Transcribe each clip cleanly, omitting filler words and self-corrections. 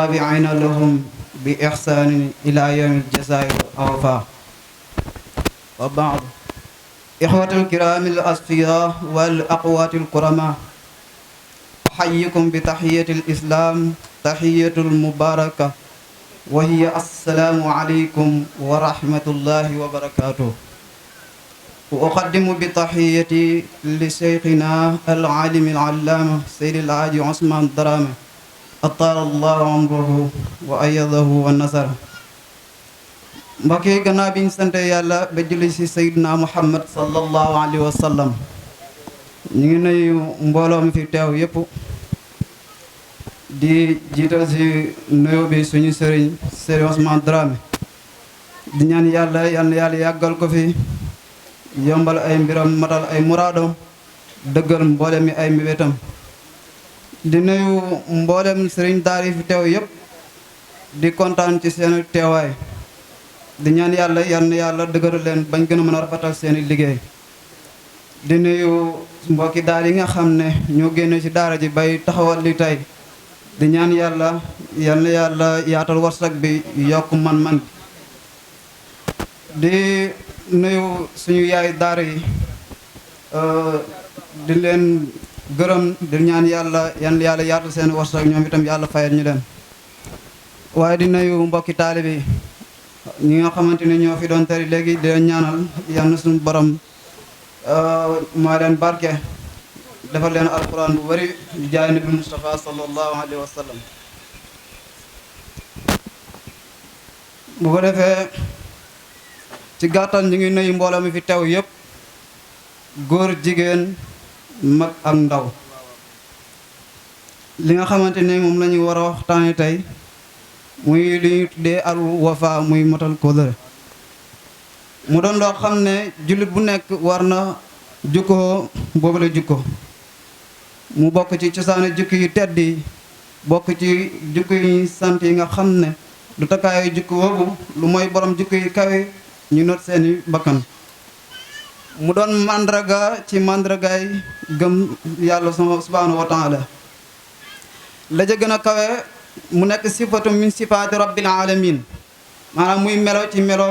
تابعين لهم بإحسان إلى يوم الجزاء الأوفى وبعد. إخوة الكرام الأصفياء والأقوات الكرماء، أحييكم بتحية الإسلام، تحية المباركة، وهي السلام عليكم ورحمة الله وبركاته. وأقدم بتحيتي لشيخنا العالم العلامة سيد الحاج عثمان درامة أطال الله عمره وأيده ونصره. mbokk yi gannaaw bi ñu sante yàlla ba julli ci Seydina Muhammad sallallahu alayhi wa sallam, ñu ngi nuyu mbooloo mi fi teew yépp di jiital ci nuyoo bi suñu sëriñ Sëriñ Ousmane Dramé di ñaan yàlla yal na yàlla yàggal ko fi, yombal ay mbiram, matal ay muraadom, dëggal mboolem mi ay mbébétam. di nuyu mboolem sëriñ daara yi fi teew yépp di kontaan ci seen teewaay, di ñaan yàlla yal na yàlla dëgëral leen bañ gën a mën a rafetal seeni liggéey. di nuyu mbokki daara yi nga xam ne ñoo génne ci daara ji bay taxawal li tey, di ñaan yàlla yal na yàlla yaatal warsak bi, yokk man-man di nuyu suñu yaay daara yi, di leen gërëm, di ñaan yàlla yal na yàlla yaatal seen warsak, ñoom itam yàlla fayal ñu leen. waaye di nuyu mbokki taalibe yi ñi nga xamante ne ñoo fi doon tari léegi, di leen ñaanal yal na suñu borom moo leen barke, defal leen alquran bu bari jaay nabi Mustafa sallallahu alayhi wa sallam. bu ko defee ci gàttal ñu ngi nuyu mbooloo mi fi teew yépp, góor jigéen mag ak ndaw. li nga xamante ne moom la ñu war a waxtaane tey muy li ñu tuddee al wafa, muy motal kóllëre. mu doon loo xam ne jullit bu nekk war na jukkoo boobu la jukko, mu bokk ci cosaanu jukki yu tedd yi, bokk ci jukki yi sant yi nga xam ne du takkaayu jukki boobu lu mooy borom jukki yi kawe ñu not seeni bakkan. mu doon màndarga ci màndargaay gëm yàlla subhaanahu wa taala. la ca gën a kawe mu nekk sifatu min sifaati rabbil alamin, maanaam muy melo ci melo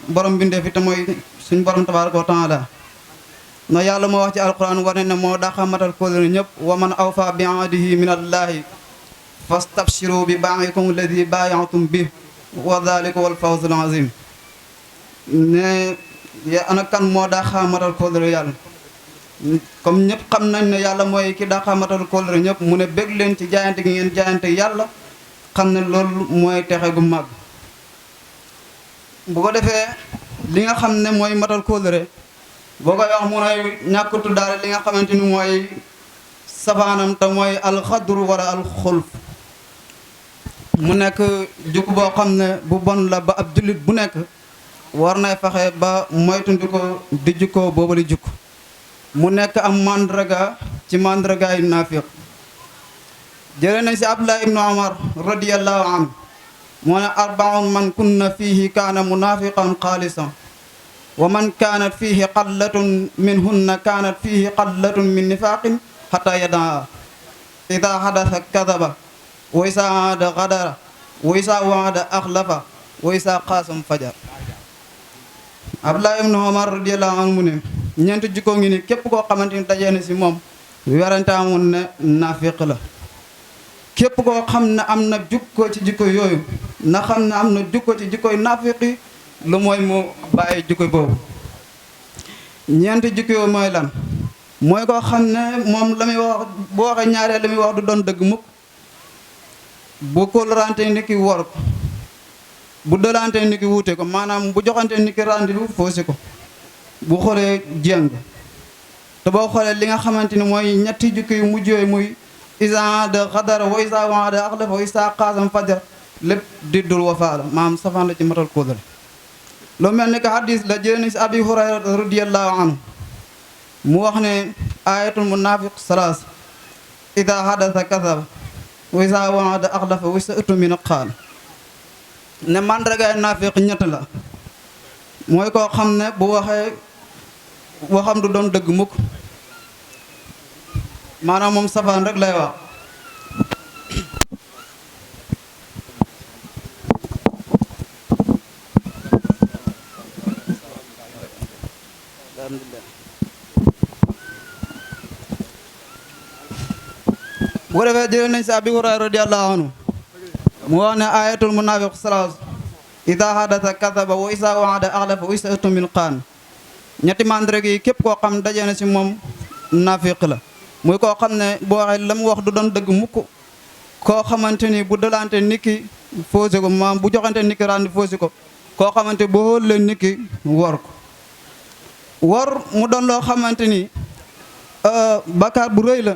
borom bindee fi te mooy suñ borom tabaaraka wa taala. na yàlla moo wax ci alquran war ne moo daxa matal kóllëre ñëpp, wa man awfa bi ahdihi min allahi fastabshiru bi baa'ikum alladi baayatum bi wa dalika wal fawzul azim. ne ana kan moo daxa matal kóllëre yàlla, comme ñëpp xam nañ ne yàlla mooy ki daxa matal kóllëre ñëpp. mu ne bég leen ci jaayante gi ngeen jaayante yàlla, xam ne loolu mooy texe gu mag. bu ko defee li nga xam ne mooy matal kóllëre boo koy wax mu ne ñàkk tuddaale li nga xamante ni mooy safaanam te mooy alxadru wala alxulf. mu nekk jukk boo xam ne bu bon la, ba ab jullit bu nekk war nay fexe ba moytundi ko di jukkoo boobu di jukk. mu nekk am mandraga ci mandragaay naafiq. jëlee nañ si Abdullah ibnu Umar radiyallahu anhu moo ne arbaun man kunna fiihi kaana munafiqan xaalisan wa man kaanat fiihi qallatun minhunna kaanat fiihi qallatun min nifaqin xata yadaa. ida xadasa kadaba, wa isa aada gadara, wa isa waada axlafa, wa isa qaasam fajar. Abdullah ibnu Umar radiyallahu anhu mu ne ñeenti jikko ngi ni képp koo xamante ni dajee na si moom werante amul ne naafiq la. képp koo xam ne am na jukko ci jikko yooyu na xam ne am na jukko ci jikkoy naafiqi, lu mooy mu bàyyi jikko boobu. ñeenti jikko yooyu mooy lan? mooy koo xam ne moom la muy wax bu waxee ñaareel la muy wax du doon dëgg mukk. bu kóllërante nit ki wor ko, bu dolante nit ki wuute ko, maanaam bu joxante nit ki rendez-vous faussé ko, bu xoolee jéng. te boo xoolee li nga xamante ni mooy ñetti jikko yu mujj yooyu muy isa de xadara wa isa waada axlafa wa isa qaasam fajar, lépp diddul wafa la, maam safaan la ci matal kóllëre. lu mel ni que hadis la jëlee si abi hurayra radiyallahu anhu mu wax ne ayatul munafiq salaas, ida hadasa kasaba wa isa waada axlafa wa isa utumina xaal. ne mandargaay naafiq ñett la. mooy koo xam ne bu waxee waxam du doon dëgg mukk, maanaam moom safaan rek lay wax. bu ko defee jëlee nañ si Abi Hurayra radiyallahu anhu mu wax ne ayatul munafiq salaas ida hadasa kasaba wa isa waada axlafa wa isa tumil xaan ñetti mandarga yi képp koo xam daje na si moom nafiq la muy koo xam ne boo waxee la mu wax du doon dëgg mukk koo xamante ni bu dalante nit ki faussé ko maam bu joxante nit ki randi faussé ko koo xamante boo xool leen nit ki wor ko wor mu doon loo xamante ni bakkaar bu rëy la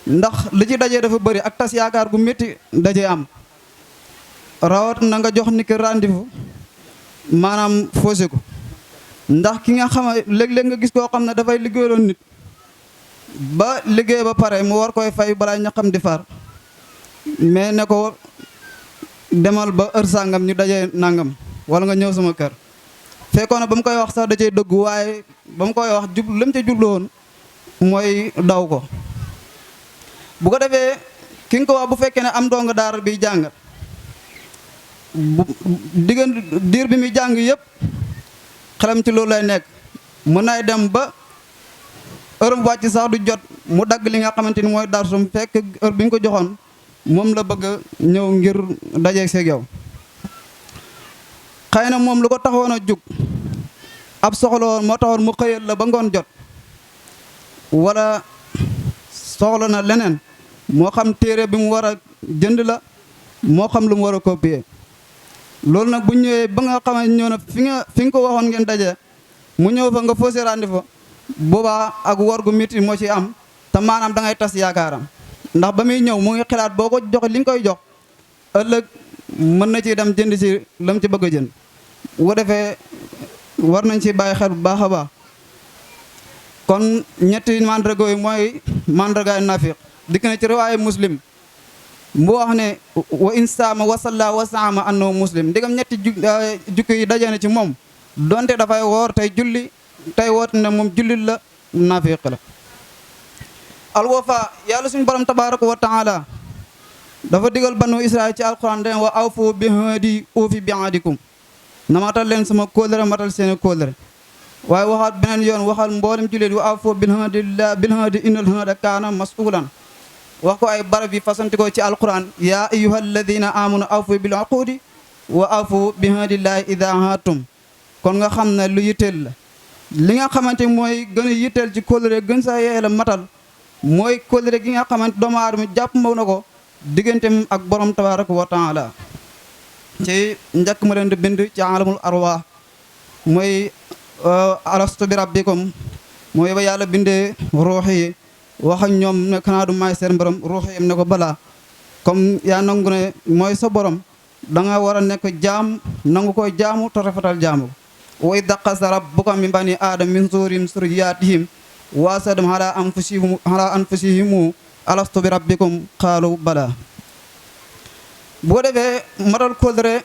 ndax li ci dajee dafa bëri ak tas yaakaar gu métti dajee am rawat na nga jox nit ki rendez-vous maanaam faussé ko ndax ki nga xam léeg-léeg nga gis koo xam ne dafay liggéeyaloon nit ba liggéey ba pare mu war koy fay balaa ñaxam di far mais ne ko demal ba heure sàngam ñu dajee nangam wala nga ñëw sama kër fekkoon na ba mu koy wax sax da cay dëgg waaye ba mu koy wax jub lam ca jublu woon mooy daw ko bu ko defee ki nga ko wax bu fekkee ne am donga daara bi jàng bu diir bi muy jàng yëpp xelam ci loolu lay nekk mën nay dem ba heure bu wàcc sax du jot mu dagg li nga xamante ni mooy darsum fekk heure bi ñu ko joxoon moom la bëgg a ñëw ngir dajeeg seeg yow xëy na moom lu ko taxoon a jug ab soxla woon moo taxoon mu xëyal la ba ngoon jot wala soxla na leneen moo xam téere bi mu war a jënd la moo xam lu mu war a copier loolu nag bu ñëwee ba nga xam ne ñëw na fi nga ko waxoon ngeen daje mu ñëw fa nga faussé rendez-vous boobaa ak wor gu métti moo ci am te maanaam da ngay tas yaakaaram ndax ba muy ñëw mu ngi xalaat boo ko joxe li nga koy jox ëllëg mën na ci dem jënd ci lam ci bëgg a jënd bu defee war nañ ci bàyyi xel bu baax a baax kon ñetti mandarga yi mooy mandargaay nafiq dikk na ci riwaaye muslim mu wax ne wa insaama wasalla wasaama annahu muslim ndigam ñetti jukki yi daje na ci moom donte dafay woor tey julli tey woote ne moom jullit la nafiq la alwafa yàlla suñu borom tabaraka wa taala dafa digal banu israil ci alquran den wa awfu bi ahdi uufi bi ahdikum na matal leen sama kóllëre matal seeni kóllëre waaye waxaat beneen yoon waxal mboolem jullit wa awfu bil ahdi innal ahda kaana mas'ulan wax ko ay barab yi fasanti ko ci alquran yaa ayyuha alladina amanu awfu bil uqudi wa awfu bi ahdillahi ida ahadtum kon nga xam ne lu yitteel la li nga xamante mooy gën a yitteel ci kóllëre gën sa yee la matal mooy kóllëre gi nga xamante doomu aadama jàpp mbaw na ko digganteem ak borom tabaraka wa taala ci njëkk ma leen di bind ci alamul arwah mooy alastu bi rabbikum mooy ba yàlla bindee ruux yi wax ak ñoom ne xanaa du maay seen borom ruux yi ne ko balaa comme yaa nangu ne mooy sa borom da nga war a nekk jaam nangu koy jaamu te rafetal jaamu wa id qasa rabbuka min bani aadama min zuhurihim zurriyatihim wa ashhadahum ala anfusihim alastu bi rabbikum qaalu bala bu ko defee matal kóllëre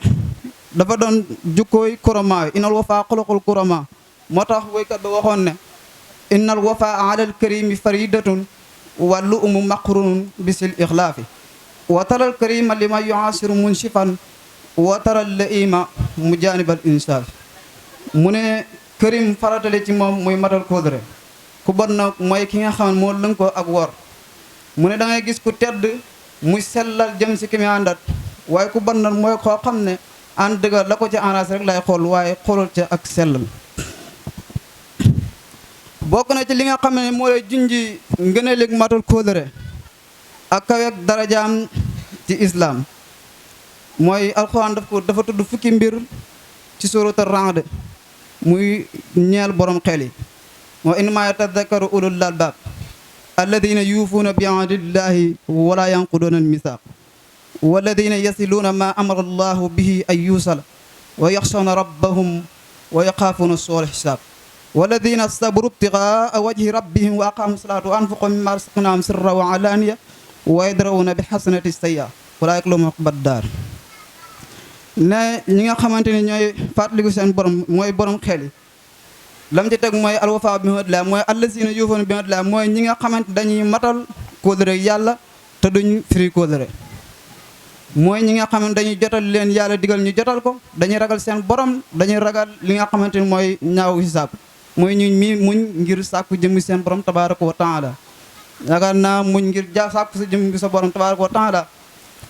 dafa doon jukkooy kurama inal wafa xuluqul kurama moo tax woykat ba waxoon ne innal wafa alal karimi faridatun wàllu umu maqrunun bisil ixlaafi wa taral karima lima yuasiru munshifan wa taral laima mu jaanibal insaaf mu ne kërim faratale ci moom muy matal kóllëre ku bon na mooy ki nga xam ne moo lëng ko ak wor mu ne da ngay gis ku tedd muy sellal jëm si ki muy àndat waaye ku bon na mooy koo xam ne ànd dëgg la ko ci arrangé rek lay xool waaye xoolal ca ak sellal bokk na ci li nga xam ne moo lay junji ngëneelig matal kóllëre ak kaweeg darajaam ci islaam mooy alxuraan dafa tudd fukki mbir ci suuratu Ra'd muy ñeel borom xel yi wa innamaa yatadakkaru ulul albaab alladina yuufuuna bi ahdillahi wala yanquduuna almisaaq walladina yasiluuna ma amara allahu bihi an yuusala wa yaxshawna rabbahum wa yaxaafuuna suu'al xisaab walladina sabaru ibtigaa wajhi rabbihim wa aqaamu salaata wa anfaqu mimma razaqnaahum sirran wa alaaniya wa yadra'uuna bi xasanati sayyi'a ulaa'ika lahum uqbad daar ne ñi nga xamante ni ñooy fàttaliku seen borom mooy borom xel yi lam ci teg mooy alwafa bi ahdillahi mooy allazina yuufuuna bi ahdillahi mooy ñi nga xamante dañuy matal kóllëre yàlla te duñ firi kóllëre mooy ñi nga xam ne dañuy jotal leen yàlla digal ñu jotal ko dañuy ragal seen borom dañuy ragal li nga xamante ni mooy ñaaw hisaab mooy ñu muñ ngir sàkku jëmmi seen borom tabaaraka wa taala. yaakaar naa muñ ngir sàkku sa jëmmi sa borom tabaaraka wa taala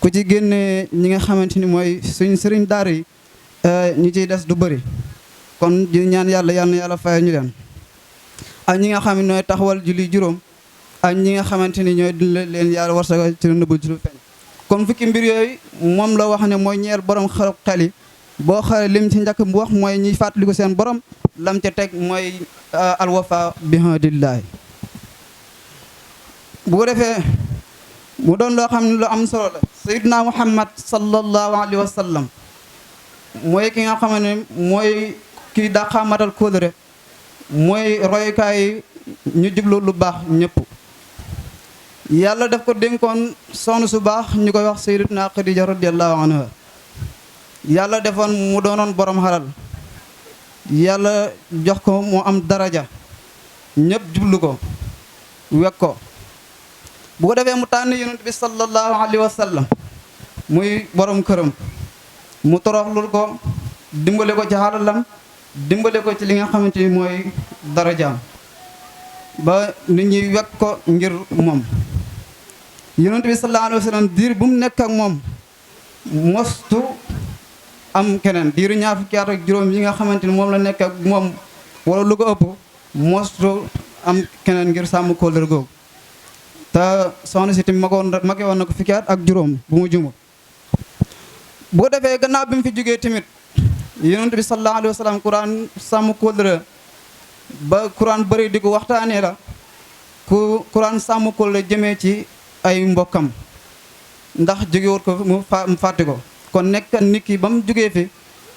ku ci génne ñi nga xamante ni mooy suñ sëriñ daara yi ñi ciy des du bëri. kon di ñaan yàlla yal na yàlla fayal ñu leen ak ñi nga xam ne ñooy taxawal julli juróom ak ñi nga xamante ni ñooy dund leen yàlla warsaga ci lu nëbbu ci lu feeñ. kon fukki mbir yooyu moom la wax ne mooy ñeel borom xel yi boo xoolee lim ci njëkk mu wax mooy ñiy fàttaliku seen borom lam ca teg mooy alwafa bi hadillahi. bu ko defee mu doon loo xam ne lu am solo la. Sayyidina Muhammad sallallahu alayhi wa sallam mooy ki nga xam ne mooy kii dàqa matal kóllëre mooy royukaay ñu jublu lu baax ñëpp. yàlla daf ko dénkoon soxna su baax ñu koy wax Sayyidatuna Khadija radiyallahu anha. yàlla defoon mu doonoon borom xalal yàlla jox ko mu am daraja ñëpp jublu ko wekk ko. bu ko defee mu tànn yonent bi sallallahu alayhi wa sallam muy borom këram mu toroxlul ko dimbale ko ci xalalam dimbale ko ci li nga xamante ni mooy darajaam ba nit ñi wekk ko ngir moom. yonent bi sallallahu alayhi wa sallam diir bu mu nekk ak moom mostu am keneen diiru ñaar fukki at ak juróom yi nga xamante ni moom la nekk ak moom wala lu ko ëpp mostu am keneen ngir sàmm kóllëre googu. te soxna si tamit mage woon na ko fukki at ak juróom bu mu jumu. bu ko defee gannaaw bi mu fi jógee tamit yonent bi sallallahu alayhi wa sallam Quran sàmm kóllëre ba Quran bëri di ko waxtaanee la ku Quran sàmm kóllëre jëmee ci ay mbokkam ndax jógewut ko mu fàtte ko. kon nekk nit ki ba mu jógee fi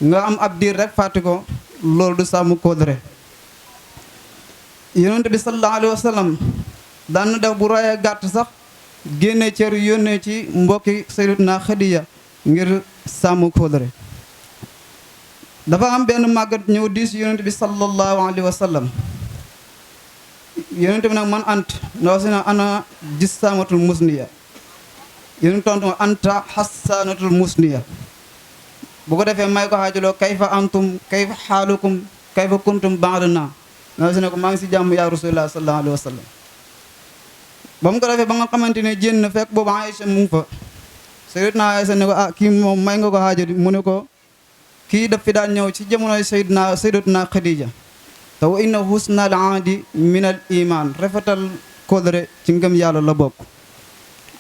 nga am ab diir rek fàtte ko loolu du sàmm kóllëre. yonent bi sallallahu alayhi wa sallam daan na def bu royee gàtt sax génne cër yónnee ci mbokki Sayyidatuna Khadija ngir sàmm kóllëre. dafa am benn màggat ñëw diis yonent bi sallallahu alayhi wa sallam. yonent bi nag man ant ndaw si na ana jissaamatul musniya yonent tontu anta xassaanatul musniya. bu ko defee may ko xaajaloo kayfa antum kayfa xaalukum kayfa kuntum ba'dana ndaw si ne ko maa ngi si jàmm yaa rasulullah sallallahu alayhi wa sallam. ba mu ko defee ba nga xamante ne jénn na fekk boobu Aïcha mu ngi fa Sayyidatuna Aïcha ne ko kii moom may nga ko xaajali mu ne ko kii daf fi daan ñëw ci jamonoy Sayyidatuna Khadija te wa inna husnal aadi minal iman rafetal kóllëre ci ngëm yàlla la bokk.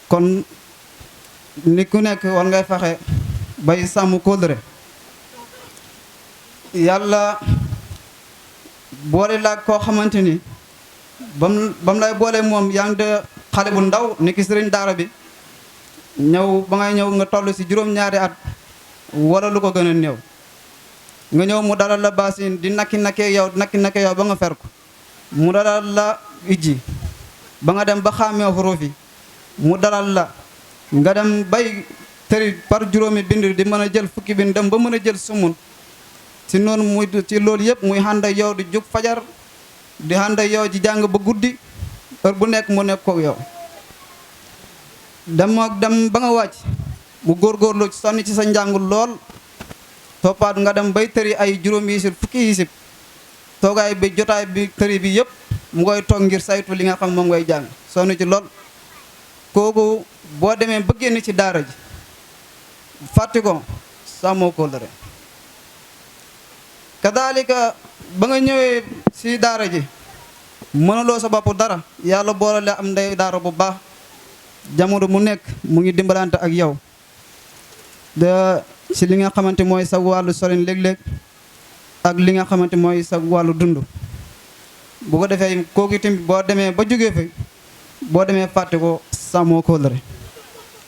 kon nit ku nekk war ngay fexe bay sàmm kóllëre. yàlla boole laag koo xamante ni bam lay boole moom yaa ngi de xale bu ndaw ni ki sëriñ daara bi ñëw ba ngay ñëw nga toll si juróom-ñaari at wala lu ko gën a néew nga ñëw mu dalal la baasin di nakki nakkee yow ba nga fer ko mu dalal la ijji ba nga dem ba xàmmee xuruuf yi mu dalal la nga dem bay tëri par juróomi bind di mën a jël fukki bind dem ba mën a jël sumun si noonu muy ci loolu yëpp muy ànd ak yow di jug fajar di ànd ak yow ci jàng ba guddi heure bu nekk mu nekk ko yow dem ba nga wàcc mu góorgóorlu sonni ci sa njàng lool toppaat nga dem bay tëri ay juróomi yisib fukki yisib toogaay bi jotaay bi tëri bi yëpp mu koy toog ngir saytu li nga xam moom ngay jàng sonni ci lool. kooku boo demee ba génn ci daara ji fàtti ko sàmmoo kóllëre. kadaalika ba nga ñëwee si daara ji mënuloo sa bopp dara yàlla boole la am ndey daara bu baax jamono mu nekk mu ngi dimbalante ak yow de si li nga xamante mooy sa wàllu solin léeg-léeg ak li nga xamante mooy sa wàllu dund. bu ko defee kooku tamit boo demee ba jógee fi boo demee fàtte ko sàmmoo kóllëre.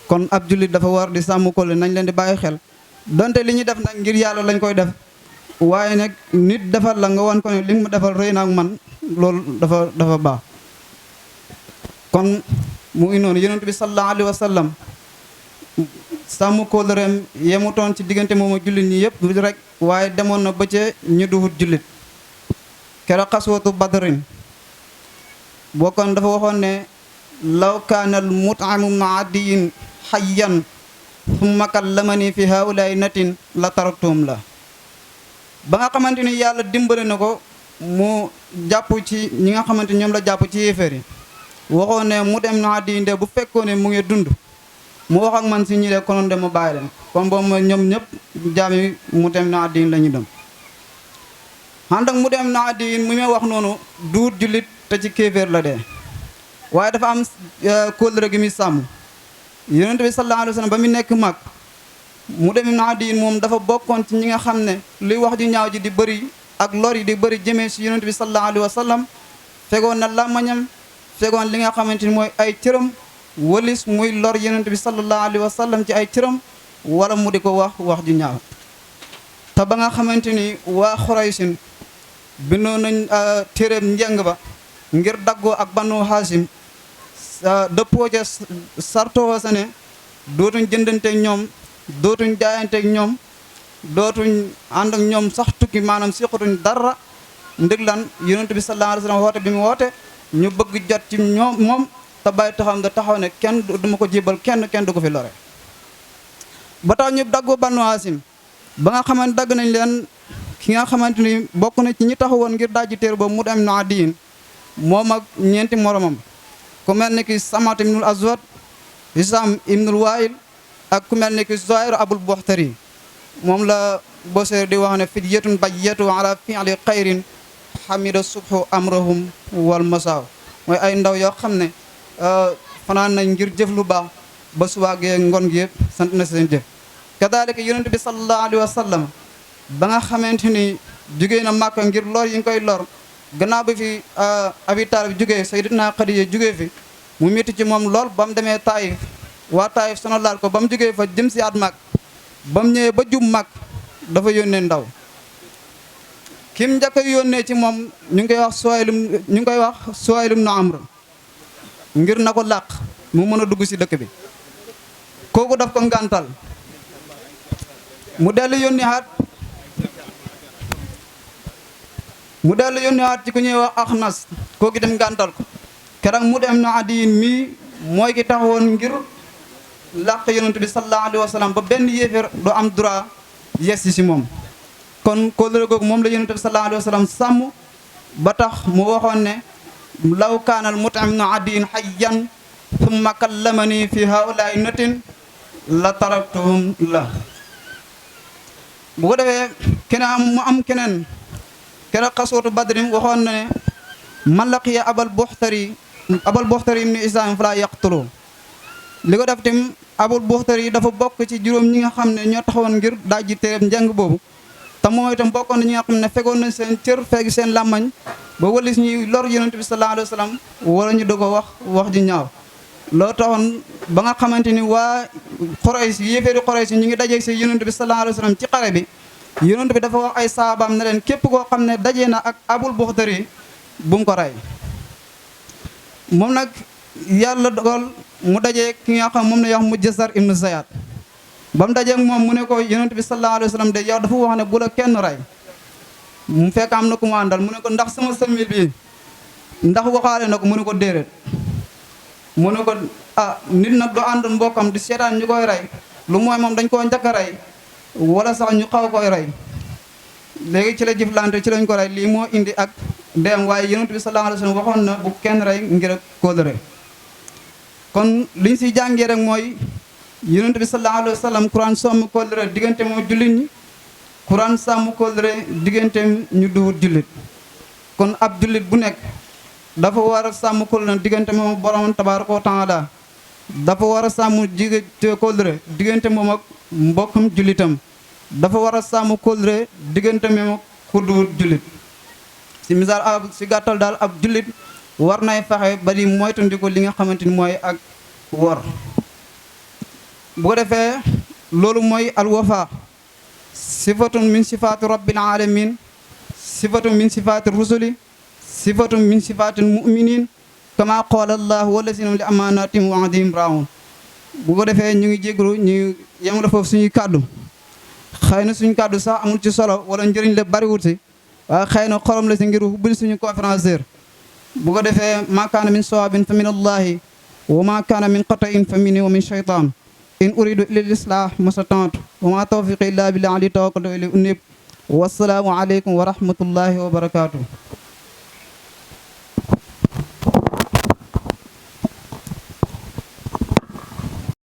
kon ab jullit dafa war di sàmm kóllëre nañ leen di bàyyi xel donte li ñuy def nag ngir yàlla lañ koy def waaye nag nit defal la nga wan ko ne li nga ma defal rëy na ak man loolu dafa baax. kon mu ngi noonu yonent bi sallallahu alayhi wa sallam sàmm kóllëreem yemutoon ci diggante moom ak jullit ñi yëpp rek waaye demoon na ba ca ñu duhut jullit. keroog xaswatu badrin bokkoon dafa waxoon ne law kaana al mut'amu maadiyin hayyan summa kallamani fi haulaay natin la taraktum la. ba nga xamante ni yàlla dimbale na ko mu jàpp ci ñi nga xamante ñoom la jàpp ci yéeféer yi waxoon ne mu dem na di nde bu fekkoon ne mu ngi dund mu wax ak man si ñi de konoon de mu bàyyi leen comme boobu mooy ñoom ñëpp jaami mu dem na di la ñu dem ànd ak mu dem na di mu may wax noonu duut jullit te ci kéeféer la dee waaye dafa am kóllëre gi muy sàmm yonent bi sallallahu alayhi wa sallam ba mu nekk mag mu dem na di moom dafa bokkoon ci ñi nga xam ne luy wax ju ñaaw ji di bëri ak lor yi di bëri jëmee si yonent bi sallallahu alayhi wa sallam fegoon na làmmañam fegoon li nga xamante ni mooy ay cëram walis muy lor yonent bi sallallahu alayhi wa sallam ci ay cëram wala mu di ko wax ju ñaaw te ba nga xamante ni waa Xuraysin bindoon nañ téeréem njeng ba ngir daggoo ak Banu Haasim dëppoo ca sartoo sa ne dootuñ jëndanteeg ñoom dootuñ jaayanteeg ñoom dootuñ ànd ak ñoom sax tukki maanaam siqatuñ dara ndég lan yonent bi sallallahu alayhi wa sallam woote bi mu woote ñu bëgg jot ci ñoom moom te bàyyi taxaw da taxaw ne kenn duma ko jébal kenn du ko fi lore ba tax ñu daggoo Banu Haasim ba nga xamante dagg nañ leen ki nga xamante ni bokk na ci ñi taxawoon ngir dajji téer boobu mu dem na diin moom ak ñeenti moromam ku mel ni ki Samat ibnul Azwad Hisam ibnul Waayil ak ku mel ni ki Zuhayr abul Buxtari moom la Busayri di wax ne fidyatun bayyatu ala fi'li xayrin xamida subhu amrahum wal masaaw mooy ay ndaw yoo xam ne fanaan nañ ngir jëf lu baax ba suwaagee ngon gi yëpp sant na seen jëf kadaalika yonent bi sallallahu alayhi wa sallam ba nga xamante ni jugee na Màkka ngir lor yi nga koy lor gannaaw bi fi Abi Taalib jugee Sayyidatuna Xadiija jugee fi mu métti ci moom lool ba mu demee Taayif waa Taayif sonalaal ko ba mu jugee fa jëm si at mag ba mu ñëwee ba jub mag dafa yónnee ndaw kim njëkk a yónnee ci moom ñu ngi koy wax Suwaylum na Amr ngir na ko làq mu mën a dugg si dëkk bi kooku daf ko ngàntal mu dellu yónni waat ci ku ñuy wax Axnas kooku dem ngàntal ko keroog mu dem na adiyin mii mooy ki taxawoon ngir làq yonent bi sallallahu alayhi wa sallam ba benn yéeféer du am droit yegsi si moom kon kóllëre googu moom la yonent bi sallallahu alayhi wa sallam sàmm ba tax mu waxoon ne law kaanal Mut'im na adiyin hayyan thumma kallamani fi haulaai natin la taraktuhum la bu ko defee keneen keroog xasootu badrin waxoon na ne man laqiya abal buxtari ibnu Isaam falaa yaqtulu li ko def tim abul buxtari dafa bokk ci juróom ñi nga xam ne ñoo taxawoon ngir dajji téereb njàng boobu te moom itam bokkoon na ñi nga xam ne fegoon nañ seen cër fegi seen làmmañ ba walis ñuy lor yonent bi sallallahu alayhi wa sallam wala ñu doog a wax ji ñaaw loo taxoon ba nga xamante ni waa Quraysh yéeféeri Quraysh ñu ngi dajeeg si yonent bi sallallahu alayhi wa sallam ci xare bi yonent bi dafa wax ay saabaam ne leen képp koo xam ne dajee na ak abul buxtari bu mu ko rey moom nag yàlla dogal mu dajee ki nga xam moom la wax Mujasar ibnu Zayat ba mu dajeeg moom mu ne ko yonent bi sallallahu alayhi wa sallam de yow dafa wax ne bu la kenn rey mu fekk am na ku mu àndal mu ne ko ndax sama sëmil bi ndax waxaale na ko mu ne ko déedéet mu ne ko nit nag doo ànd mbokkam di seetaan ñu koy rey lu mooy moom dañ koo njëkk a rey wala sax ñu xaw koy rey léegi ci la jëflante ci lañ ko rey lii moo indi ak dem waaye yonent bi sallallahu alayhi wa sallam waxoon na bu kenn rey ngir ak kóllëre kon liñ si jàngee rek mooy yonent bi sallallahu alayhi wa sallam Quran sàmm kóllëre diggante moo jullit ñi Quran sàmm kóllëre diggante ñu duwut jullit kon ab jullit bu nekk dafa war a sàmm kóllëre diggante moom borom tabaaraka wa taala dafa war a sàmm kóllëre diggante moom ak mbokkam jullitam dafa war a sàmm kóllëre diggante moom ak ku duwut jullit si misaal si gàttal daal ab jullit war nay fexe ba di moytandiku li nga xamante ni mooy ak wor bu ko defee loolu mooy alwafa sifatun min sifaati rabbil alamin sifatun min sifaati rusuli sifatun min sifaati muminin kama qaala allahu walazina li amanatihim wa ahdihim raawun bu ko defee ñu ngi jéglu ñu yem la foofu suñuy kàddu xëy na suñu kàddu sax amul ci solo wala njëriñ la bariwul si waaye xëy na xorom la si ngir ubbil suñu conférencier bu ko defee ma kaana min sawaabin fa min allahi wa ma kaana min qata'in fa minni wa min shaytaan in uridu illa al-islah mastata'tu wa ma tawfiqi illa billah alayhi tawakkaltu wa ilayhi unib wasalaamu aleykum wa rahmatullahi wa barakaatu.